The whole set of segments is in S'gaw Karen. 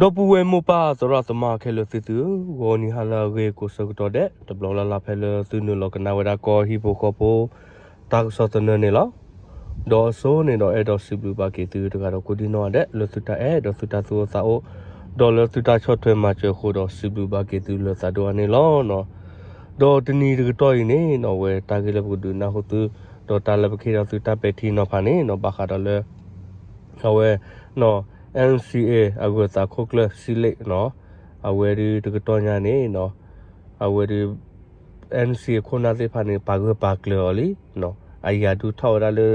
ဒီပုၢ်ဝဲၢ်မိၢ်ပၢ်သရၣ်သမါခဲလၢာ်သုသုဧၢ, ဂီၤနံၤဟါလၢအဂ့ၤကိးဆၢကတီၢ်ဒဲး တဘျီလၢ်လၢ်ဖဲလၢသုနုာ်လီၤကနၣ်ဝဲဒၣ်ကီၢ်ဟံၣ်ဖိဃီဖိ တၢ်ကစီၣ်သနၢၣ်န့ၣ်လီၤ. ဒီးအစိန့ၣ်ဒီးအဲၣ်ဒိးစံးဘျုးဘၣ်က့ၤသုတဂၤဒီးကိးဒံနီၢ်ဂၤဒဲး လၢသုတၢ်အဲၣ်ဒီးသုတၢ်သူၣ်အိၣ်သးအိၣ် ဒီးလၢသုတၢ်ဆီၣ်ထွဲမၤစၢၤအဃိဒီးစံးဘျုးဘၣ်က့ၤသုလၢသးဒိၣ်အါန့ၣ်လီၤ. ဒီးတနံၤတကတီၢ်အံၤန့ၣ်နီၢ် အဝဲတၢ်ဂ့ၢ်လၢပကဒုးနၢ်ဟူသု ဒီးတၢ်လၢပကဟ့ၣ်ဒီးသုတၢ်ပဲာ်ထံနီၤဖးန့ၣ်နီၢ် ဘၣ်ဃးဒီးလၢ အဝဲ နီၢ် NCA အဂၢၢ်သးခိၣ်ကျၢၢ် စံလ့ၣ်နီၢ် အဝဲဒုးတကတီၢ်ညါန့ၣ်နီၢ် အဝဲဒုး NCA ခိၣ်နၢ်သ့ၣ်တဖၣ်န့ၣ် ပာ်ဂၢၢ်ပာ်ကျၢၤအီၤလံနီၢ် အယၤဒုးထီၣ်ဝဲဒၣ်လၢ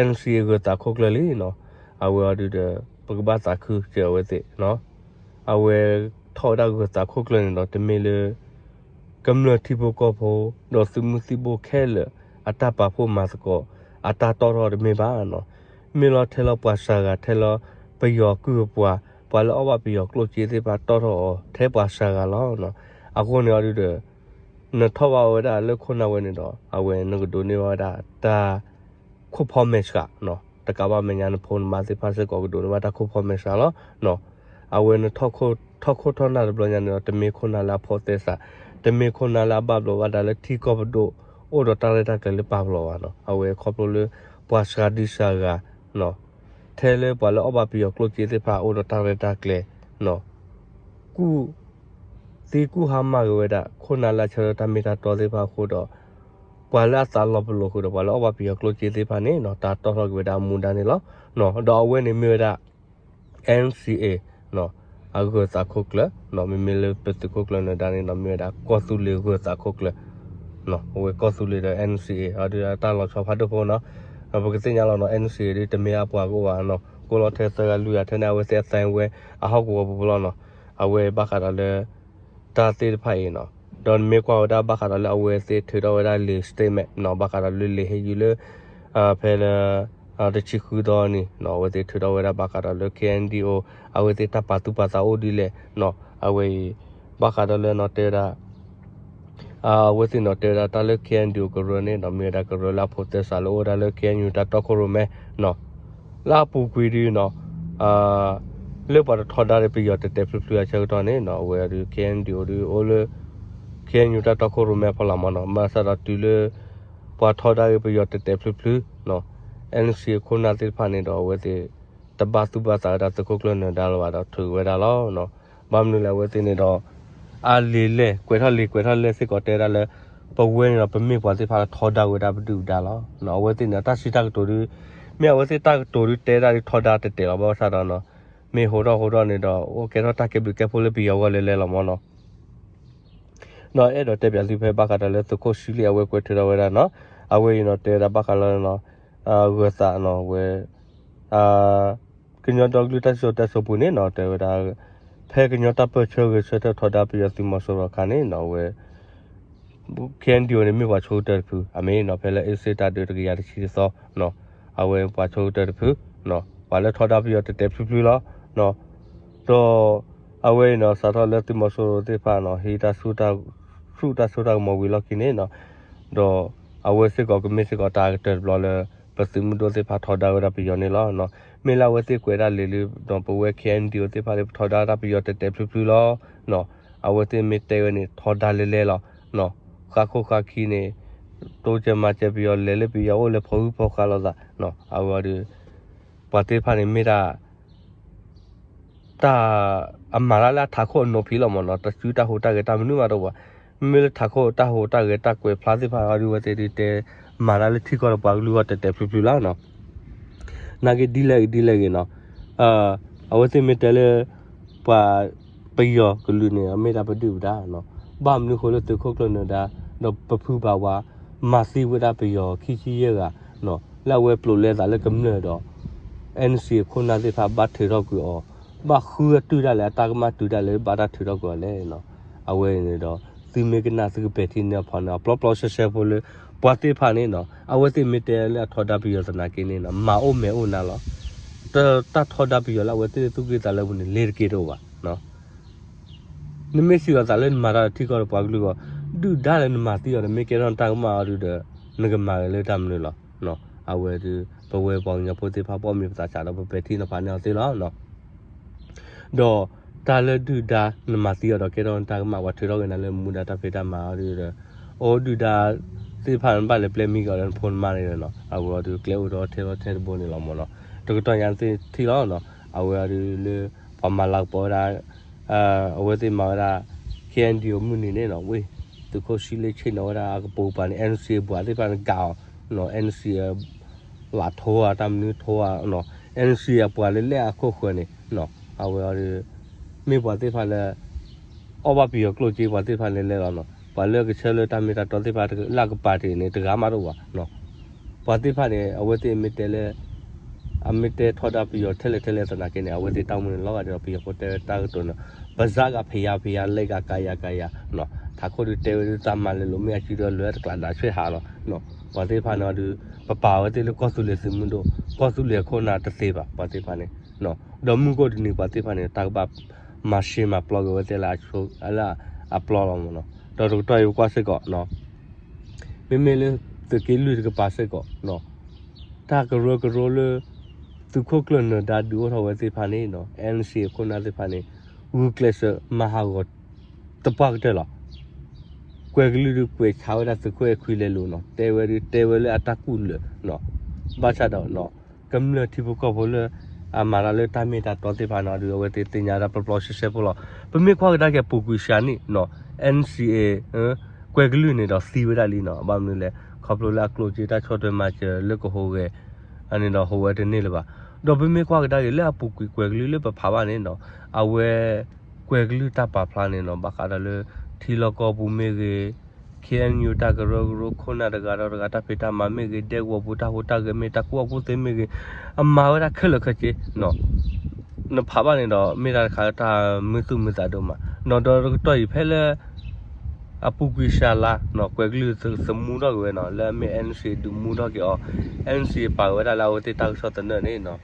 NCA ဂၢၢ်သးခိၣ်ကျၢၢ်လံနီၢ် အဝဲအီၤဒုးဒီး ပကဘၣ်သးခုစၢၤအဝဲသ့ၣ်နီၢ် အဝဲထီၣ်ဝဲဒၣ်ဂၢၢ်သးခိၣ်ကျၢၢ်န့ၣ်ဒီး တမ့ၢ်လၢ ကမျၢၢ်ထံဖိကီၢ်ဖိ ဒီးသုးမုၢ်သံၣ်ဘိခဲလၢာ် အတၢ်ပာ်ဖှိၣ်မၤသကိး အတၢ်တီၣ်ထီၣ်တမ့ၢ်ဘၣ်နီၢ် မ့ၢ်လီၤထဲလီၤပှၤစှၤဂၤ ထဲလီၤပယီၤကုၢ်အပှၤ ပှၤလၢအီၣ်ဘၣ်ပယီၤကျိၣ်စ့သ့ၣ်တဖၣ်တီၣ်ထီၣ်အီၤ ထဲပှၤစှၤဂၤလီၤနီၢ် အဃိန့ၣ်အီၤဒုးဒီး နထီၣ်ဘၣ်ဝဲဒၣ်လၢခိၣ်နၢ်ဝဲန့ၣ်ဒီး အဝဲနကဒိးန့ၢ်ဘၣ်ဝဲဒၣ်တၢ် ခိၣ်ဖီမဲာ်ဆှးနီၢ် တကးဘၣ်မဲာ်ညါနဖိနမါသ့ၣ်တဖၣ်စ့ၢ်ကီးကဒိးန့ၢ်ဘၣ်တၢ်ခိၣ်ဖီမဲာ်ဆှးလီၤနီၢ် အဝဲနထီၣ်ခိၣ်ထီၣ်နၢ်တဘျီညါန့ၣ်ဒီး တမ့ၢ်ခိၣ်နၢ်လၢအဖိးသဲစး တမ့ၢ်ခိၣ်နၢ်လၢအဘၣ်ဘျီးဘၣ်ဒါလၢထံကီၢ်ပဒိၣ် အိၣ်ဒီးတၢ်ရဲၣ်တၢ်ကျဲၤလၢပာ်ပလီၤဘၣ်နီၢ် အဝဲခီဖျိလၢ ပှၤစှၤဒုစှၤဂၤနီၢ် ထဲလၢပှၤလၢအီၣ်ဘၣ်ပယီၤကျိၣ်စ့သ့ၣ်တဖၣ်အိၣ်ဒီးတၢ်ရဲၣ်တၢ်ကျဲၤနီၢ် ကူၣ် သံကူၣ်ဟါမၢ်က့ၤဝဲဒၣ် ခိၣ်နၢ်လၢအဆၢထၢၣ်တၢ်မ့ၢ်တၢ်တီသ့ၣ်တဖၣ်အဃိဒီး ပှၤလၢအသးလီၤပလိာ်ဃုာ်ဒီး ပှၤလၢအီၣ်ဘၣ်ပယီၤကျိၣ်စ့သ့ၣ်တဖၣ်န့ၣ်နီၢ် တၢ်တီၣ်ထီၣ်က့ၤဝဲဒၣ်အမူဒါန့ၣ်လီၤ. ဒီးအဝဲန့ၣ်မ့ၢ်ဝဲဒၣ် NCA နီၢ် အဂၢၢ်သးခိၣ်ကျၢၢ်နီၢ် မ့မ့ၢ်လၢပသုးခိၣ်ကျၢၢ်နၢၤဒါန့ၣ်နီၢ် မ့ၢ်ဝဲဒၣ်ကီၢ်သူလ့ၤဂၢၢ်သးခိၣ်ကျၢၢ် အဝဲကီၢ်သူလ့ၤဒီး NCA အဒုးတၢ်လီၤဆီဖးဒိၣ်ဖိနီၢ် ပကသ့ၣ်ညါလီၤနီၢ် NCA ဒ်တမ့ၢ်အပှၤကအိၣ်ဘၣ်နီၢ် ကိးလီၤထဲသၢဂၤလွံၢ်ဂၤထဲန့ၣ် အဝဲသ့ၣ်အသးဝဲ အဟီၣ်ကဝီၤပူၤပူၤလီၤနီၢ် အဝဲဘၣ်ဃးဒီးလၢ တၢ်သ့ၣ်တဖၣ်အံၤနီၢ် ဒီးနမ့ၢ်ကွၢ်ဝဲဒၣ်ဘၣ်ဃးဒီးလၢအဝဲသ့ၣ်ထုးထီၣ်ဝဲဒၣ်လံာ် statement နီၢ် ဘၣ်ဃးဒီးလၢလံာ်ဟ့ၣ်ယုၢ်လၢ ဖဲလၢ တဆံဃုသီန့ၣ်နီၢ် အဝဲသ့ၣ်ထုးထီၣ်ဝဲဒၣ်ဘၣ်ဃးဒီးလၢ KNDO အဝဲသ့ၣ်တၢ်ပာ်သူၣ်ပာ်သးအိၣ်ဒ်လဲၣ်နီၢ် အဝဲအံၤ ဘၣ်ဃးဒီးလၢနီၢ်တဲဝဲဒၣ် အဝဲသ့ၣ်နီၢ်တဲဝဲဒၣ်တၢ်လၢ KNDO ကရၢန့ၣ်နီၢ် မ့ၢ်ဝဲဒၣ်ကရၢလၢအဖိးသဲစးလၢအိၣ်ဝဲဒၣ်လၢ KNU တၢ်တီခိၣ်ရိၣ်မဲနီၢ် လၢအပူၤကွံာ်ဒုနီၢ် လၢပှၤတထီဒါဒီးပယီၤတဲာ်တဲာ်ဖျုးဖျုးအဆၢကတီၢ်န့ၣ်နီၢ် အဝဲဒုး KNDO ဒုးအိၣ်လၢ KNU တၢ်တီခိၣ်ရိၣ်မဲအဖီလာ်မ့ၢ်နီၢ် ဘၣ်ဆၣ်ဒီးတုၤလၢ ပှၤထီဒါက့ၤပယီၤတဲာ်တဲာ်ဖျုးဖျုးနီၢ် NCA ခိၣ်နၢ်သ့ၣ်တဖၣ်န့ၣ်ဒီး အဝဲသ့ၣ် တဘၣ်သူၣ်ဘၣ်သးဝဲဒၣ်သုးခိၣ်ကျၢၢ်နၢၤဒါလၢၤဘၣ်ဒီးထုးဝဲဒၣ်လီၤ. ဘၣ်မနုၤလဲၣ်အဝဲသ့ၣ်န့ၣ်ဒီး အလံာ်လဲၢ် ကွဲးထီၣ်လံာ်ကွဲးထီၣ်လဲၢ်စ့ၢ်ကီးတဲဒၣ်လၢ ပဝဲန့ၣ်ဒီးပမ့ၢ်ပှၤသ့ၣ်တဖၣ်လၢထီဒါဝဲဒၣ်ပဒုၣ်ပဒါလီၤ. အဝဲသ့ၣ်န့ၣ် တၢ်စံးတၢ်ကတိၤဒု မ့ၢ်အဝဲသ့ၣ်တၢ်ကတိၤဒုတဲဒၣ်ဒုထီဒါတတဲာ်လီၤ ဘၣ်ဆၣ်ဒီးနီၢ် မ့ၢ်ဟိးထီၣ်ဟိးထီၣ်န့ၣ်ဒီး အိၣ်ကဲထီၣ်တၢ်ကဲဘျုးကဲဖှိၣ်လၢပယီၤဂီၢ်လဲၤလဲၤလီၤမ့ၢ်နီၢ် ဒီးအဲၣ်ဒိးတဲပၠးသုဖဲဘၣ်ဃးဒီးလၢသုးခိၣ်စံလ့ၣ်အဝဲကွဲးထုးထီၣ်ဝဲဒၣ်နီၢ် အဝဲအံၤနီၢ်တဲဝဲဒၣ်ဘၣ်ဃးလၢ ဂၢၢ်သးနီၢ်ဝဲ ကညီဒီကလုာ်တၢ်စံၣ်စိၤတဲစိၤပူၤန့ၣ်နီၢ် တဲဝဲဒၣ် ဖဲကညီတၢ်ပၢၢ်ဆၢဂဲၤဆၢထၢၣ်ထီဒါပယီၤသုးမီၤစိရိၤအခါန့ၣ်နီၢ် အဝဲ KNDO န့ၣ်မ့ၢ်ပှၤဆိကတၢၢ်တဖု အမ့ၢ်နီၢ် ဖဲလၢအ့စ့တၢ်ဒုးတကယၤတဆံတသီနီၢ် အဝဲပှၤဆိကတၢၢ်တဖု ပှၤလၢထီဒါပယီၤတဲာ်တဲာ်ဖျုးဖျုးလီၤ. ဒီးအဝဲအံၤနီၢ် စးထီၣ်လၢသုးမီၤစိရိၤသ့ၣ်တဖၣ်နီၢ် ဟံးတၢ်ဆူၣ်တၢ်ဆူၣ်တၢ်စိတၢ်ကမီၤဝံၤလီၢ်ခံန့ၣ်နီၢ် ဒီးအဝဲစ့ၢ်ကီးကမ့ၢ်စ့ၢ်ကီးတၢ်ကတၢၢ်တဘျီလၢ ပသုးမုၢ်ဒိၣ်သ့ၣ်တဖၣ်ထီဒါဝဲဒၣ်ပယီၤန့ၣ်လီၤ. မ့ၢ်လၢအဝဲသ့ၣ်ကွဲးဒၣ်လံာ်လံဒီး ပဝဲ KNDO သ့ၣ်တဖၣ်လၢပထီဒါတၢ်ပယီၤတဲာ်တဲာ်ဖျုးဖျုးလီၤ. အဝဲသ့ၣ်မ့ၢ်တဲဝဲန့ၣ် ထီဒါလဲၤလဲၤလီၤ. ဃါခိၣ်ဃါခံန့ၣ် တိစၢၤမၤစၢၤပယီၤလဲၤလၢပယီၤအိၣ်လဲၤဖီၣ်ဟုၣ်ဖီၣ်ဃါလိာ်သး အဝဲဒီး ပှၤသ့ၣ်တဖၣ်န့ၣ်မ့ၢ်ဒၣ် တၢ် အမၤတၢ်လၢအထးခိၣ်အနိးဖံးလီၤမ့ၢ်နီၤ, တၢ်စုတၢ်ဟူးတၢ်ဂဲၤတၢ်မနုၤမးတအိၣ်ဘၣ်. မ့မ့ၢ်လၢထးခိၣ်တၢ်ဟူးတၢ်ဂဲၤတၢ်ကွဲးဖျါသ့ၣ်တဖၣ်အံၤဒုး အဝဲသ့ၣ်ဒုးတဲမၤတၢ်လၢထံကီၢ်ဒီးပှၤကလုာ်အဂီၢ်တဲာ်တဲာ်ဖျုးဖျုးလီၤနီၤ. နာ်က့ဒ်လဲၣ်ဂ့ၤဒ်လဲၣ်ဂ့ၤနီၤ, အဝဲသ့ၣ်မ့ၢ်တဲလၢ ပှၤ ပယီၤကလုာ်န့ၣ် အမ့ၢ်ဒၣ်ပဒုၣ်ပဒါနီၤ, ဘၣ်မနုၤဃိလၢသုးခိၣ်ကျၢၢ်နၢၤဒါ ဒီးပဖုဘၣ်ဝါ မၤသံဝဲဒၣ်ပယီၤခံဆံယဲၢ်ဂၤနီၤ, လၢအဝဲပျိးလဲသးလၢကမျၢၢ်ဒီး NCA အခိၣ်နၢ်သ့ၣ်တဖၣ်ဘၣ်ထုးထီၣ်ကွံာ်အီၤ, ဘၣ်ဃုအတုၢ်ဒၣ်လဲာ် အတၢ်ကမၣ်တုၤဒၣ်လဲာ်ဘၣ်တၢ်ထုးထီၣ်ကွံာ်အီၤလဲၣ်နီၤ. အဝဲန့ၣ်ဒီး သုမ့ၢ်ကနၣ်သုကပဲာ်ထံနီၤဖးန့ၣ် အပျီပျီဆှဲဆှဲဖိလၢ ပှၤသ့ၣ်တဖၣ်န့ၣ်နီၤ, အဝဲသ့ၣ်မ့ၢ်တဲလၢအထီဒါပယီၤသနာ်က့န့ၣ်နီၤ မၤအိၣ်မဲာ်အိၣ်နါလီၤ. တၢ်ထီဒါပယီၤလၢအဝဲသ့ၣ်သူၣ်က့သးလဲပူၤန့ၣ် လ့ၤတက့ၢ်တအိၣ်ဘၣ်. နမ့ၢ်စံးလီၤသးလၢနမၤတၢ်လၢထံကီၢ်ဒီးပှၤကလုာ်အဂီၢ်, ဒုၣ်ဒါလၢနမၤသံအီၤဒီး မ့ၢ်ကဲထီၣ်နတၢ်ကမၣ်အီၤဒုးဒီး နကမၤဂ့ၤလၢတၢ်မနုၤလီၤ. အဝဲဒုး ပဝဲပှၤကညီဖိသ့ၣ်တဖၣ် ပအီၣ်မ့ၤပသးစးဒီး ပပဲာ်ထံနီၤဖးန့ၢ်အီၤသ့လီၤ. ဒီးတၢ်လၢဒုၣ်ဒါ နမၤသံအီၤဒီးကဲထီၣ်နတၢ်ကမၣ် ပှၤထုးထီၣ်က့ၤနၤလၢမူဒါတၢ်ဖံးတၢ်မၤအီၤဒုးဒီး အိၣ်ဒုၣ်ဒါသ့ၣ်တဖၣ် နဘၣ်လဲၤပျဲမံက့ၤအီၤလၢနဖိနမါန့ၣ်ဒီးနီၤ အဝဲအီၤဒုးကျဲအိၣ်ဒီးထဲလီၤထဲတဘိန့ၣ်လီၤမ့ၢ်နီၤ. တကတီၢ်ညါသ့ၣ်ထံၣ်လီၤနီၤ အဝဲအီၤဒုးလၢ ပှၤမၤလၤကပီၤဝဲဒၣ် အဝဲသ့ၣ်မၤဝဲဒၣ် KNDO မုၢ်နံၤန့ၣ်နီၤ ဝ့ၢ် သုးခိၣ်ဆံလ့ဆ့ၣ်နီၤဝဲဒၣ်အကပိာ်ကပၤန့ၣ် NCA အပှၤသ့ၣ်တဖၣ်န့ၣ်ကးအီၤနီၤ NCA လးထိဧါ တၢ်မနုၤထိဧါနီၤ NCA အပှၤလၢလဲၣ်အခိၣ်ဃၢၤန့ၣ်နီၤ အဝဲအီၤဒုး မ့ၢ်ပှၤသ့ၣ်တဖၣ်လၢ အီၣ်ဘၣ်ပယီၤကျိၣ်စ့ ပှၤသ့ၣ်တဖၣ်န့ၣ်လဲၣ်လီၤနီၤ ပှၤလၢကဆၢလၢတၢ်မ့ၢ်တၢ်တီသ့ၣ်တဖၣ်လၢအကပၤတ့ၢ်န့ၣ် တဂၤမးတအိၣ်ဘၣ်နီၤ ပှၤသ့ၣ်တဖၣ်န့ၣ် အဝဲသ့ၣ်မ့ၢ်တဲလၢ အမ့ၢ်တဲထီဒါပယီၤထဲလဲၣ်ထဲလဲၣ်သနာ်က့န့ၣ် အဝဲသ့ၣ်တၢ်အိၣ်မူန့ၣ်လီၤဂာ်ဒ်ဒီးပယီၤဖိတဲဝဲတၢ်ကတိၤန့ၣ် ပစးဂၤဖယါဖယါလဲဂၤကယၤကယၤနီၤ ထးခိၣ်ဒုးတဲဝဲဒုးသးမၤလၢလိာ်မ့ၢ်အစုဒီးလၢတကျးဒၣ်ဆွဲဟးလီၤနီၤ ပှၤသ့ၣ်တဖၣ်န့ၣ်ဒုး ပပာ်ဝဲသ့ၣ်လၢကီၢ်သူလ့ၤသုးမုၢ်ဒိၣ် ကီၢ်သူလ့ၤအခိၣ်နၢ်တသ့ဘၣ် ပှၤသ့ၣ်တဖၣ်န့ၣ် ဒီးမုၢ်ကအိၣ်တနံၤပှၤသ့ၣ်တဖၣ်န့ၣ် တၢ်ကဘၣ်မၤရှဲမၤပျီက့ၤဝဲသ့ၣ်လၢအပျီလီၤမ့ၢ်နီၤ ဒီးတကတီၢ်အံၤပကွၢ်စ့ၢ်ကီး မ့မ့ၢ်လၢသုးက့လွံၢ်တကပၤစ့ၢ်ကီး တၢ်ကရၢကရိလၢ သုးခိၣ်ကျၢၢ်နၢၤဒါဒုးအိၣ်ထီၣ်ဝဲသ့ၣ်တဖၣ်န့ၣ်နီၤ NCA အခိၣ်နၢ်သ့ၣ်တဖၣ်န့ၣ် ဂုာ်ကျဲးစၢးမၤဟးဂီၤ သပှၢ်ကတၢၢ်လီၤ. ကွဲၤကလုၢ်ဒုးကွဲးဆါဝဲဒၣ်သုးခိၣ်အဲၣ်ခွံလဲၤလိာ်နီၤ တဲဝဲဒုးတဲဝဲလၢအတၢ်ကူၣ်လၢာ်နီၤ ဘၣ်ဆၣ်ဒီး ကမျၢၢ်ထံဖိကီၢ်ဖိလၢ အမၤတၢ်လၢတၢ်မ့ၢ်တၢ်တီသ့ၣ်တဖၣ်န့ၣ်ဒုး အဝဲသ့ၣ်သ့ၣ်ညါဒၣ်ပျီပျီရှဲရှဲဖိလီၤ. ပမ့ၢ်ကွၢ်ကဒါက့ၤအပူၤကွံာ်စှၤန့ၣ်နီၤ NCA ကွဲၤကလုၢ်န့ၣ်ဒီးသံဝဲဒၣ်လံနီၤ ဘၣ်မနုၤလဲၣ် ခီဖျိလၢအကျိၣ်စ့တၢ်ဆီၣ်ထွဲမၤစၢၤလၢကဟူးဂဲၤ အန့ၣ်ဒီးဟူးဝဲတန့ၢ်လၢၤဘၣ်. ဒီးပမ့ၢ်ကွၢ်ကဒါက့ၤလၢအပူၤကွံာ်ကွဲၤကလုၢ်လၢပဖးဘၣ်န့ၣ်နီၤ အဝဲ ကွဲၤကလုၢ်တၢ်ပာ်ဖျါန့ၣ်နီၤ ဘၣ်ဃးဒီးလၢ ထံလီၢ်ကီၢ်ပူၤမ့ၢ်ဂ့ၤ KNU တၢ်ကရၢကရိခိၣ်နၢ်တဂၤဒီးတဂၤတၢ်ဖံးတၢ်မၤမ့ၢ်ဂ့ၤ ဒဲကဝီၤပူၤတၢ်ဟူးတၢ်ဂဲၤမ့ၢ် တၢ်ကူၣ်ဘၣ်ကူၣ်သ့မ့ၢ်ဂ့ၤ အမၤဝဲဒၣ်ခဲလၢာ်ခဲဆ့နီၤ နဖးဘၣ်န့ၣ်ဒီး မ့ၢ်တၢ်တခါလၢတၢ်မုာ်သူၣ်မုာ်သးဒိၣ်မးနီၤ ဒီးတကတီၢ်အံၤဖဲလၢ အပူၤကွံာ်စှၤလါနီၤ ကွဲၤကလုၢ်သမူထီၣ်က့ၤဝဲနီၤ လၢအမ့ၢ် NCA ဒုးမူထီၣ်က့ၤအီၤ NCA ပာ်ဝဲဒၣ်လၢအဝဲသ့ၣ်တၢ်ကစီၣ်သနၢၣ်န့ၣ်နီၤ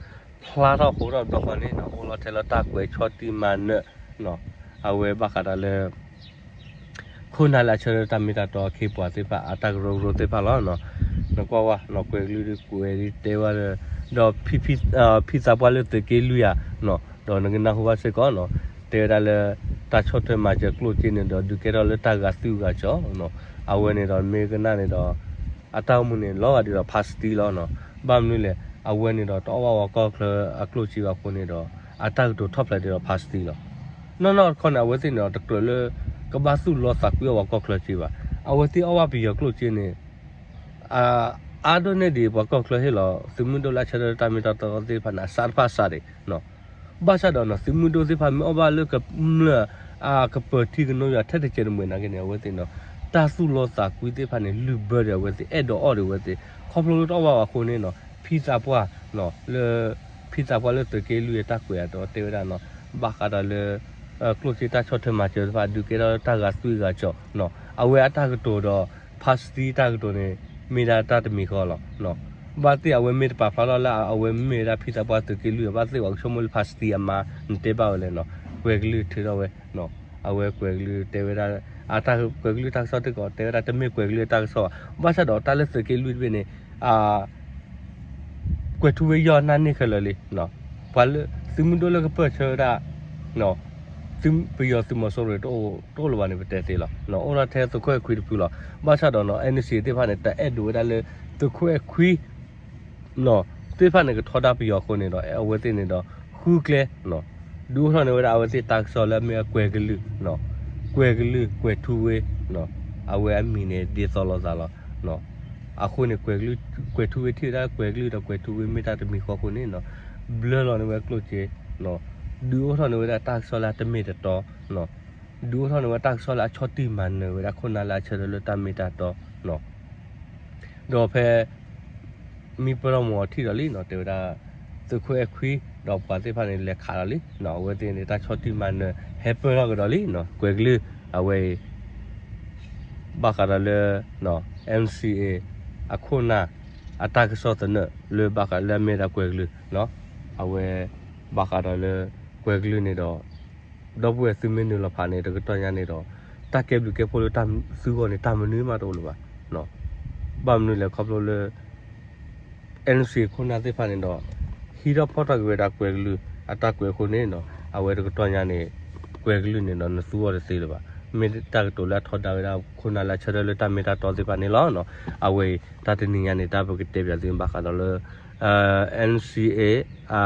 ဖျါထီၣ်ဃိထီၣ်တဘျီဃီန့ၣ်နီၤ အိၣ်လီၤထဲလီၤတၢ်ကွဲးဆီၣ်တံၢ်မၤနၢၤနီၤ အဝဲဘၣ်ဃးဒီးလၢ ခိၣ်နၢ်လၢအဆၢထၢၣ်တၢ်မ့ၢ်တၢ်တီအခ့အပှၤသ့ၣ်တဖၣ် အတၢ်ကရၢကရိသ့ၣ်တဖၣ်လီၤ. နကွၢ်ဝဲနီၤ ကွဲၤကလုၢ်ဒုးကွဲးဒုးတဲဝဲလၢ ဒီး ဖံသးပှၢ်လၢသုးက့လွံၢ်ဧါနီၤ ဒီးနကနၢ်ဟူဘၣ်စ့ၢ်ကီးနီၤ တဲဝဲဒၣ်လၢ တၢ်ဆီၣ်ထွဲမၤစၢၤကျိၣ်စ့န့ၣ်ဒီး ဒုးကဲထီၣ်လၢတၢ်ဂၤသွံၣ်ဂၤစီၤနီၤ အဝဲန့ၣ်ဒီးမ့ၢ်ကနၣ်န့ၣ်ဒီး အတၢ်အိၣ်မူန့ၣ် လီၤဂာ်ဒ်ဒီးဖါစတံလီၤနီၤ ဘၣ်မနုၤလဲၣ် အဝဲန့ၣ်ဒီးတအီၣ်ဘၣ်ဝဲကီၢ်ချၢအကျိၣ်စ့ဘၣ်အဃိန့ၣ်ဒီး အတၢ်ကတိၤထီၣ်ဖျဲးဒ်ဒီးဖါစတံလီၤ. နီၢ်နီၢ်တခီန့ၣ် အဝဲသ့ၣ်န့ၣ်ဒီးတကြၢးလၢ ကဘၣ်သူၣ်လီသးကွံအီၣ်ပှၤကီၢ်ချၢစ့ဘၣ်. အဝဲသ့ၣ်အီၣ်ဘၣ်ပယီၤကျိၣ်စ့န့ၣ် အါဒိၣ်န့ၢ်ဒံးပှၤကီၢ်ချၢဟ့ၣ်လီၤ သုးမုၢ်ဒိၣ်လၢအဆၢထၢၣ်တၢ်မ့ၢ်တၢ်တီသ့ၣ်တဖၣ်န့ၣ် အစးတဖၣ်စးဒံးနီၤ ဘၣ်ဆၣ်ဒီးနီၤ သုးမုၢ်ဒိၣ်သ့ၣ်တဖၣ်မ့ၢ်အီၣ်ဘၣ်လၢကမျၢၢ် အကပၢၤထံကနိယွၤထဲတစဲးတမှဲၤနာ်က့န့ၣ် အဝဲသ့ၣ်နီၤ တၢ်သူၣ်လီသးကွံသ့ၣ်တဖၣ်န့ၣ် လုၢ်ဘၢဒီးအဝဲသ့ၣ် အဲၣ်ဒိးအီၣ်ဒီးအဝဲသ့ၣ် ခီဖျိလၢတအီၣ်ဘၣ်ဝဲအဃိန့ၣ်နီၤ ဖံသးပှၢ် လၢ ဖံသးပှၢ်လၢသုးက့လွံၢ်အတၢ်ကွဲးအတီၤတဲဝဲဒၣ်နီၤ ဘၣ်ဃးဒီးလၢ ကျိၣ်စ့တၢ်ဆီၣ်ထွဲမၤစၢၤတဖၣ် ဒုးကဲထီၣ်တၢ်ဂၤသွံၣ်ဂၤစီၤနီၤ အဝဲအတၢ်ကတိၤဒီး ဖါစတံတၢ်ကတိၤန့ၣ် မ့ၢ်ဒၣ်တၢ်တမံၤဃီလီၤ. ဘၣ်သ့ၣ်အဝဲမ့ၢ်တပာ်ဖျါထီၣ်လၢအဝဲမ့ၢ်ဝဲဒၣ်ဖံသးပှၢ်သုးက့လွံၢ် ဘၣ်သ့ၣ်ပှၤကဆိကမိၣ်လၢဖါစတံအမါ နတဲဘၣ်ဝဲလဲၣ်နီၤ ကွဲၤကလုၢ်ထုးထီၣ်ဝဲ အဝဲကွဲၤကလုၢ်တဲဝဲဒၣ် အတၢ်ကွဲၤကလုၢ်တၢ်ကစီၣ်တခီတဲဝဲဒၣ် တမ့ၢ်ကွဲၤကလုၢ်တၢ်ကစီၣ်ဘၣ် ဘၣ်ဆၣ်ဒီးတၢ်လၢသုးက့လွံၢ်တဘ့ၣ်န့ၣ် ကွဲၤထူဝ့ယီၢ်နၢ်န့ၢ်ခဲလၢာ်လံ ပှၤလၢ သုးမုၢ်ဒိၣ်လၢကပၢၢ်ဆၢဝဲဒၣ် ပယီၤသုးမီၤစိရိၤတအိၣ်လၢၤဘၣ်န့ၣ် ပတဲသ့လီၤ. အိၣ်ဒၣ်ထဲသုးခိၣ်အဲၣ်ခွံတဖုလီၤ. ဘၣ်ဆၣ်ဒီးနီၤ NCA သ့ၣ်တဖၣ်န့ၣ် တအဲၣ်ဒိးဝဲဒၣ်လၢ သုးခိၣ်အဲၣ်ခွံ သ့ၣ်တဖၣ်န့ၣ် ကထီဒါပယီၤအဃိန့ၣ်ဒီး အဝဲသ့ၣ်န့ၣ်ဒီး ဃုကျဲ ဒုးအိၣ်ထီၣ်န့ၢ်ဝဲဒၣ်အဝဲသ့ၣ်တၢ်ကစီၣ်လၢအမ့ၢ်ကွဲၤကလုၢ် ကွဲၤကလုၢ် ကွဲၤထူဝ့ အဝဲအမံၤန့ၣ် ဒ်သိးလိာ်သးလီၤ. အဃိန့ၣ် ကွဲၤထူဝ့ထံၣ်ဝဲဒၣ်ကွဲၤကလုၢ်ဒီးကွဲၤထူဝ့မ့ၢ်တၢ်တမံၤဃီအဃိန့ၣ် ဘျၢလီၤန့ၢ်ဝဲကျိၣ်စ့ ဒုးအိၣ်ထီၣ်န့ၢ်ဝဲဒၣ်တၢ်ကစီၣ်လၢအတမ့ၢ်တတီ ဒုးအိၣ်ထီၣ်န့ၢ်ဝဲတၢ်ကစီၣ်လၢအဆီၣ်တံၢ်မၤနၢၤဝဲဒၣ်ခိၣ်နၢ်လၢအဆၢထၢၣ်လၢတၢ်မ့ၢ်တၢ်တီ ဒီးဖဲ မံပၢၢ်ထီၣ်မီၤထံၣ်ဒီးလံနီၤ တဲဝဲဒၣ် သုးခိၣ်အဲၣ်ခွံ ဒီးပှၤသ့ၣ်တဖၣ်န့ၣ် လဲၤခးဒီးလံနီၤ အဝဲသ့ၣ်န့ၣ် တၢ်ဆီၣ်တံၢ်မၤနၢၤ ဟဲပၢၢ်ထီၣ်ကဒီးလံနီၤ ကွဲၤကလုၢ် အဝဲအံၤ ဘၣ်ဃးဒီးလၢ NCA အခိၣ်နၢ် အတၢ်ကစီၣ်သနၢၣ်လၢဘၣ်ဃးလၢအမ့ၢ်ဒၣ်ကွဲၤကလုၢ်နီၤ အဝဲ ဘၣ်ဃးဒီးလၢ ကွဲၤကလုၢ်န့ၣ်ဒီး ဒီပုၢ်ဝဲၢ်သုမ့ၢ်နုာ်လီၤဖးန့ၣ် တကတီၢ်ညါန့ၣ်ဒီး တၢ်ကဲဘျုးကဲဖှိၣ်လၢတၢ်သုဂီၢ်န့ၣ် တၢ်မနုၤမးတအိၣ်လၢၤဘၣ်. ဘၣ်မနုၤလဲၣ်ခီဖျိလၢ NCA ခိၣ်နၢ်သ့ၣ်တဖၣ်န့ၣ်ဒီး ဟံးထီၣ်ဖီၣ်ထီၣ်က့ၤဝဲဒၣ်ကွဲၤကလုၢ်အတၢ်ကွဲးအဃိန့ၣ်ဒီး အဝဲတကတီၢ်ညါန့ၣ် ကွဲၤကလုၢ်န့ၣ်ဒီး နသူအီၤတသ့လၢၤဘၣ်. မ့ၢ်တၢ်ကတိၤလၢအထီဒါဝဲဒၣ်ခိၣ်နၢ်လၢအဆၢထၢၣ်လၢတၢ်မ့ၢ်တၢ်တီသ့ၣ်တဖၣ်န့ၣ်လီၤ. အဝဲအံၤ တၢ်တနံၤညါန့ၣ် တၢ်ပကတဲပၠးသုဘၣ်ဃးဒီးလၢ NCA အ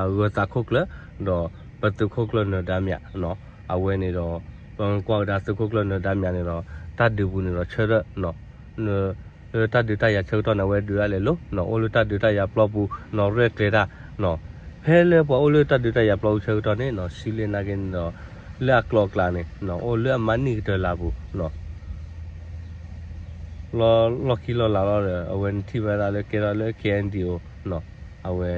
ဂၢၤသးခိၣ်ကျၢၢ် ဒီးပသုးခိၣ်ကျၢၢ်နၢၤဒါမၠး အဝဲန့ၣ်ဒီး ပကွၢ်ဝဲဒၣ်သုးခိၣ်ကျၢၢ်နၢၤဒါမၠးန့ၣ်ဒီး တၢ်ဒုးပူၤန့ၣ်ဒီးဆၢထၢၣ် လၢတၢ်ဒုးတၢ်ယၤဆၢကတီၢ်န့ၣ် အဝဲဒုးဒၣ်လဲာ်လိၤ အိၣ်လၢတၢ်ဒုးတၢ်ယၤပျီပူၤ ရဲၣ်ကျဲၤတၢ် ဖဲလၢပှၤအိၣ်လၢတၢ်ဒုးတၢ်ယၤပျီပူၤဆၢကတီၢ်န့ၣ် စံးလဲၣ်နာ်က့န့ၣ်ဒီး လၢအကျိၤအကျဲန့ၣ် အိၣ်လၢအမၤနံၣ်ကတၢၢ်လၢ်ပူၤ လီၢ်ခံလီၢ်လၤလီၤဒီး အဝဲနထံၣ်ဝဲဒၣ်လၢကဲထီၣ်လၢ KNDO အဝဲ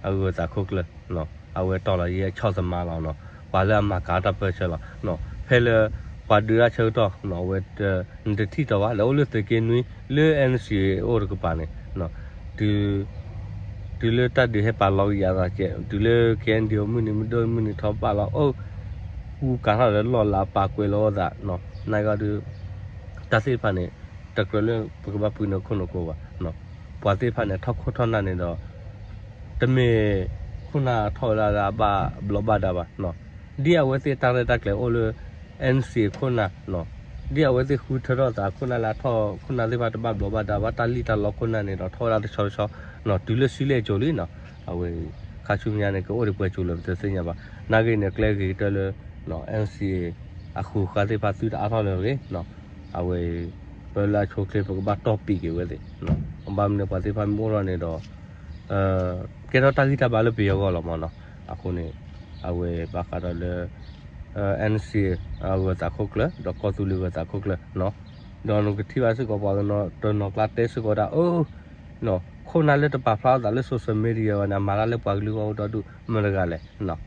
အဂၢၤသးခိၣ်ကျၢၢ် အဝဲတီၢ်လီၤယဲအဆီၣ်သမါလီၤ. ပှၤလၢအမၤကၤတၢ်ပၢၢ်ဆၢလီၤ. ဖဲလၢပှၤဒုးတၢ်ဆၢကတီၢ် အဝဲ နတထံၣ်တီၤဘၣ် လၢအိၣ်လၢသုးက့နွံ လၢ NCA အိၣ်တကပၤန့ၣ် တုၤလၢတၢ်ဒုးဟဲပာ်လီၤကယၤသးကဲး တုၤလၢ KNDO မုၢ်နံၤမုၢ်ဒိၣ်မုၢ်နံၤထီၣ်ဘၣ်လီၤ အိၣ် ကူကၤထီၣ်လၢလီၢ်လၤပာ်ကွဲးလီၤအသး နာ်က့ဒီး တၢ်သ့ၣ်တဖၣ်န့ၣ် တကြၢးလၢပကဘၣ်ပှ့ၤန့ၢ်ခိၣ်နူာ်ကိးဘၣ်. ပှၤသ့ၣ်တဖၣ်န့ၣ် ထီၣ်ခိၣ်ထီၣ်နၢ်န့ၣ်ဒီး တမ့ၢ်ခိၣ်နၢ်ထီၣ်ဝဲဒၣ်လၢအဘၣ်ဘျီးဘၣ်ဒါဘၣ်. ဒ်အဝဲသ့ၣ်တၢ်ရဲၣ်တၢ်ကျဲၤအိၣ်လၢ NCA ခိၣ်နၢ် ဒ်အဝဲသ့ၣ်ဃုထၢထီၣ်သးခိၣ်နၢ်လၢအထီၣ်ခိၣ်နၢ်သ့ၣ်တဖၣ်တဘၣ်ဘျီးဘၣ်ဒါဘၣ် တၢ်လံၣ်တၢ်လီခိၣ်နၢ်န့ၣ်ဒီး ထီၣ်ဝဲဒၣ်တဆီတဆီ တုၤလၢဆံးလဲၣ်ကၠိၤလံနီၤ. အဝဲ ခါဆူညါန့ၣ် ကအိၣ်ဒံးပှဲၤကၠိၤလၢပတသ့ၣ်ညါဘၣ်. နာ်က့န့ၣ် ကျဲဂ့ၤကတၢၢ်လၢ NCA အဃုာ်ဃာ်သ့ၣ်တဖၣ်သုတအါထီၣ်လၢၤတဂ့ၤ. အဝဲ ပလၢအဆိအချ့ ပကဘၣ်တီၢ်ပံာ်က့ၤဝဲသ့ၣ်. ဘၣ်မနုၤပှၤသ့ၣ်တဖၣ်မ့ၢ်အိၣ်ထီၣ်န့ၣ်ဒီး ကဲထီၣ်တၢ်ဂံၢ်တၢ်ဘါလၢပယီၤအဂီၢ်လီၤမးနီၤ. အဃိန့ၣ် အဝဲဘၣ်ဃးဒီးလၢ NCA အဂၢၤသးခိၣ်ကျၢၢ် ဒီးကီၢ်သူလ့ၤဂၢၤသးခိၣ်ကျၢၢ် ဒီးနကထံၣ်ဘၣ်စ့ၢ်ကီးပှၤတနီၤကျါတဲစ့ၢ်ကီးဒၣ် အၢ ခိၣ်နၢ်လၢတပာ်ဖျါအသးလၢ social media ဘၣ်န့ၣ် အမၤတၢ်လၢပှၤကလုာ်ဂီၢ်အိၣ်ဒီဒူၣ် မတၤတဂၤလဲၣ်.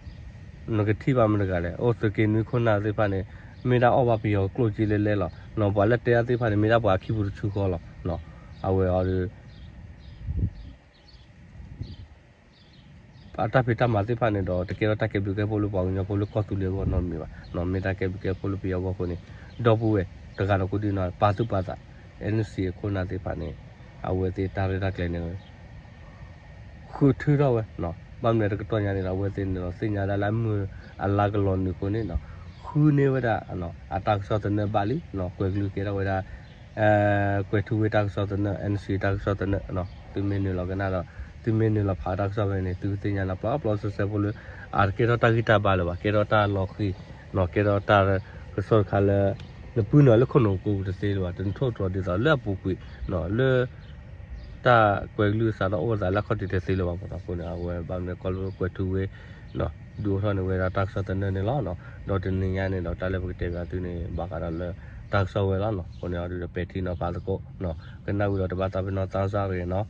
နကထံၣ်ဘၣ်မတၤတဂၤလဲၣ်. အိၣ်သုးက့နွံခိၣ်နၢ်သ့ၣ်တဖၣ်န့ၣ် မ့ၢ်ဒၣ်အီၣ်ဘၣ်ပယီၤကျိၣ်စ့လဲလဲလီၤ. ပှၤလၢတဲအီၤသ့ၣ်တဖၣ်န့ၣ် မ့ၢ်ဒၣ်ပှၤအခံပူၤတဆူဃီလီၤ. အဝဲအီၤဒီး အတၢ်ဖံးတၢ်မၤသ့ၣ်တဖၣ်န့ၣ်ဒီး တကဲထီၣ်တၢ်ကဲဘျုးကဲဖှိၣ်လၢပှၤကညီဖိလၢကီၢ်သူလ့ၤအဂီၢ်နီတမံၤဘၣ်. မ့ၢ်တၢ်ကဲဘျုးကဲဖှိၣ်လၢပယီၤအဂီၢ်အဃိန့ၣ် ဒီပုၢ်ဝဲၢ်တဂၤဒီးကိးဒံနီၤ ပာ်သူၣ်ပာ်သး NCA ခိၣ်နၢ်သ့ၣ်တဖၣ်န့ၣ် အဝဲသ့ၣ်တၢ်ရဲၣ်တၢ်ကျဲၤန့ၣ် ဃုထၢထီၣ်ဝဲ ဘၣ်မနုၤတကတီၢ်ညါန့ၣ်ဒီး အဝဲသ့ၣ်န့ၣ်ဒီး သ့ၣ်ညါဒၣ်လၢအမုၢ်အလါကလီၤနုာ်အဃိန့ၣ် ဃုန့ၢ်ဝဲဒၣ် အတၢ်ကစီၣ်သနၢၣ်ဘၣ်လံ ကွဲၤကလုၢ်ကဲထီၣ်ဝဲဒၣ် ကွဲၤထူဝ့တၢ်ကစီၣ်သနၢၣ် NCA တၢ်ကစီၣ်သနၢၣ် သုမ့ၢ်နုာ်လီၤကနၣ်ဒီး သုမ့ၢ်နုာ်လီၤဖးတၢ်ကစီၣ်ဖဲန့ၣ် သုကသ့ၣ်ညါလၢပျီပျီစဲစဲဖိလၢ အတကဲထီၣ်တၢ်ဂံၢ်တၢ်ဘါလၢၤဘၣ် ကဲထီၣ်တၢ်လီၤဃံၤ ကဲထီၣ်တၢ်ကစီၣ်တခါလၢ နပုၢ်နုာ်လၢခိၣ်နူာ်ကိးပူၤတသ့လၢၤဘၣ် တနထိၣ်တြီၤဒ်သိးလၢအပူၤကွံာ် လၢ တၢ်ကွဲၤကလုၢ်စးထီၣ်အိၣ်သးလၢအခီၣ်ထံးတသ့လၢၤဘၣ်မးနီၤ. အဃိန့ၣ် အဝဲဘၣ်မနုၤကီၢ်လၢကွဲၤထူဝ့ ဒုးအိၣ်ထီၣ်န့ၢ်ဝဲဒၣ်တၢ်ကစီၣ်သနၢၣ်န့ၣ်လီၤ. ဒီးတနံၤညါန့ၣ်ဒီး တၢ်လၢပကတဲဘၣ်သုန့ၣ် ဘၣ်ဃးဒီးလၢ တၢ်ကစီၣ်ဝဲလီၤနီၤ. အဃိန့ၣ် အီၤဒုးဒီးပဲာ်ထံနီၤဖးသကိး ကနၣ်ဝံၤဒီးတဘၣ်သးပ့ၤနီၣ်သးစၢ်တဂ့ၤနီၤ.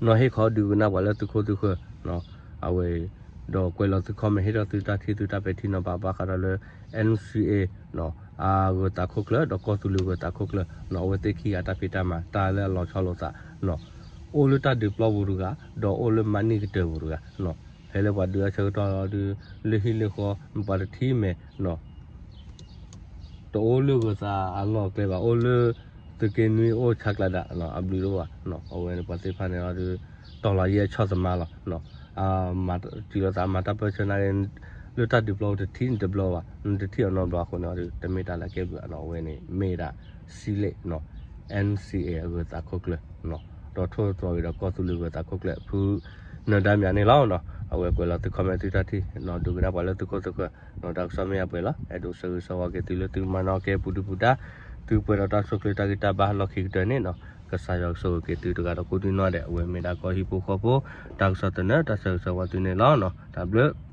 နီၢ်ဟ့ၣ်ခီဒုးကနၣ်ပှၤလၢသုခိၣ်သုဃၢၤ အဝဲ ဒီးကွဲးလီၤသု comment ဟ့ၣ်ထီၣ်သုတၢ်ထံၣ်သုတၢ်ပဲာ်ထံနီၤဖးဘၣ်ဃးဒီးလၢ NCA အဂၢၤသးခိၣ်ကျၢၢ် ဒီးကီၢ်သူလ့ၤဂၢၤသးခိၣ်ကျၢၢ် အဝဲသ့ၣ်ခံဂၤတၢ်ဖံးတၢ်မၤ တၢ်လၢအလီၤဆီလိာ်သး အိၣ်လၢတၢ်ဒုးပျီပူၤတဂၤ ဒီးအိၣ်လၢမၤနံၣ်ကတၢၢ်ပူၤတဂၤ ဖဲလၢပှၤဒုးတၢ်ဆၢကတီၢ်ဒီး လၢဟံၣ်လၢဃီ ပှၤတထံၣ်မဲာ် တအိၣ်လၢဂၢၤသးအလီၢ်အကျဲဘၣ် အိၣ်လၢ သုးက့နွံအိၣ်ဆါကျးဒၣ် အဘျုးဒိၣ်ဘၣ်. အဝဲန့ၣ်ပှၤသ့ၣ်တဖၣ်န့ၣ်ဒီး တီၢ်လီၤယဲအဆီၣ်သမါလီၤ. တုၤလီၤသးမၤတၢ်ပၢၢ်ဆၢနာ်က့ လၢတၢ်ဒုးပျီတထံၣ်န့ၣ်တဘျီဘၣ် နတထံၣ်အီၤနီတဘျီအဃိန့ၣ်ဒီး တမ့ၢ်တၢ်လၢကဲဘျုးအနီၤ အဝဲန့ၣ်မ့ၢ်ဒၣ် စံးလဲၣ် NCA အဂၢၤသးခိၣ်ကျၢၢ် ဒီးထိၣ်သတြီၤက့ၤဒီးကီၢ်သူလ့ၤဂၢၤသးခိၣ်ကျၢၢ် ဖုနၢၤဒါမၠးန့ၣ်လီၤ. အဝဲကွဲးလီၤသု comment သုတၢ်ထံၣ် ဒုးကနၣ်ပှၤလၢသုခိၣ်သုဃၢၤ တၢ်ကစီၣ်မ့ၢ်အပှဲၤလီၤ အဲၣ်ဒိးဆၢဂ့ၤဆၢဝါက့ၤသုလၢသုကမၤနီၣ်ကဲပူၤဒုပူၤဒါ သုကပှဲၤဒီးတၢ်ဆိၣ်ချ့တၢ်ဂံၢ်တၢ်ဘါလီၢ်ခံကတၢၢ်န့ၣ်နီၤ ကစၢ်ယွၤကဆိၣ်ဂ့ၤက့ၤသုတဂၤဒီးကိးဒံနီၢ်ဒဲး အဝဲမ့ၢ်ဒၣ်ကီၢ်ဟံၣ်ဖိဃီဖိ တၢ်ကစီၣ်သနၢၣ် တၢ်ဆၢဂ့ၤဆၢဝါသုန့ၣ်လီၤ. တၢ်ဘျုး